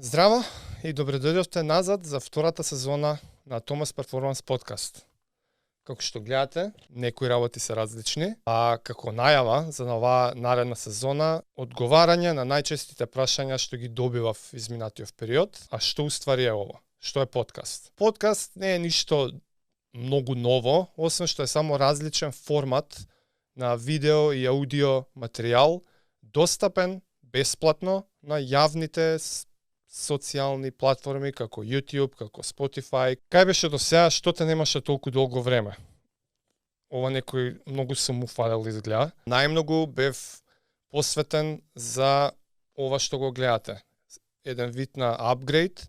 Здраво и добре дојдовте назад за втората сезона на Томас Перформанс подкаст. Како што гледате, некои работи се различни, а како најава за оваа наредна сезона, одговарање на најчестите прашања што ги добивав изминатиот период, а што уствари е ова? Што е подкаст? Подкаст не е ништо многу ново, освен што е само различен формат на видео и аудио материјал, достапен бесплатно на јавните социјални платформи како YouTube, како Spotify. Кај беше до сега што те немаше толку долго време? Ова некој многу сум уфалел изгледа. Најмногу бев посветен за ова што го гледате. Еден вид на апгрейд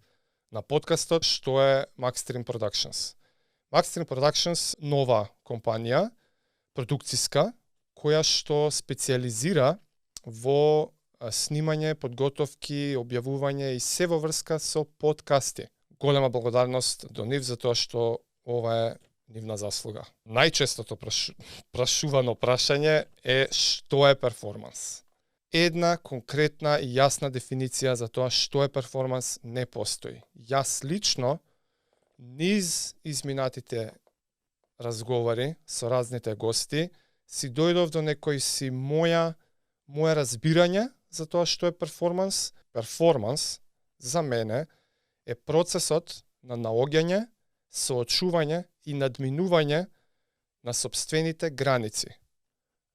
на подкастот што е Maxstream Productions. Maxstream Productions нова компанија, продукциска, која што специјализира во снимање, подготовки, објавување и се во врска со подкасти. Голема благодарност до нив за тоа што ова е нивна заслуга. Најчестото прашувано прашање е што е перформанс. Една конкретна и јасна дефиниција за тоа што е перформанс не постои. Јас лично низ изминатите разговори со разните гости си дојдов до некој си моја разбирање за тоа што е перформанс. Перформанс за мене е процесот на наоѓање, соочување и надминување на сопствените граници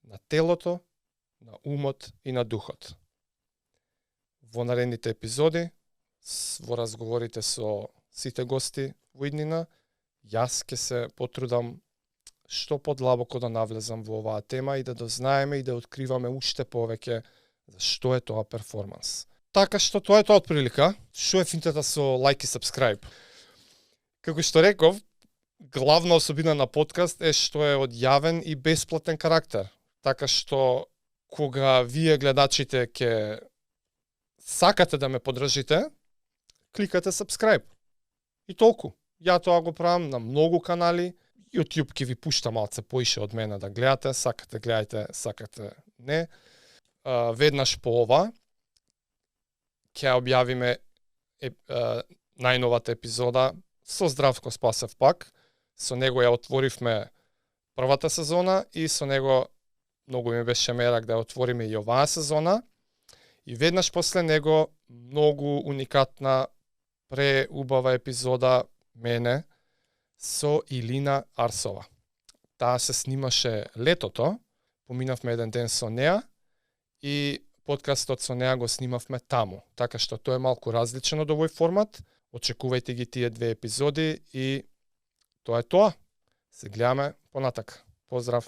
на телото, на умот и на духот. Во наредните епизоди, во разговорите со сите гости во иднина, јас ќе се потрудам што подлабоко да навлезам во оваа тема и да дознаеме и да откриваме уште повеќе за што е тоа перформанс. Така што тоа е тоа од прилика. Што е финтата со лайк и subscribe? Како што реков, главна особина на подкаст е што е од јавен и бесплатен карактер. Така што кога вие гледачите ќе сакате да ме поддржите, кликате subscribe. И толку. Ја тоа го правам на многу канали. YouTube ќе ви пушта малце поише од мене да гледате, сакате гледајте, сакате не. Веднаш по ова ќе објавиме најновата епизода со Здравко Спасев пак. Со него ја отворивме првата сезона и со него многу ми беше мерак да ја отвориме и оваа сезона. И веднаш после него многу уникатна, преубава епизода мене со Илина Арсова. Таа се снимаше летото, поминавме еден ден со неа и подкастот со неа го снимавме таму. Така што тоа е малку различен од овој формат. Очекувајте ги тие две епизоди и тоа е тоа. Се гледаме понатака. Поздрав!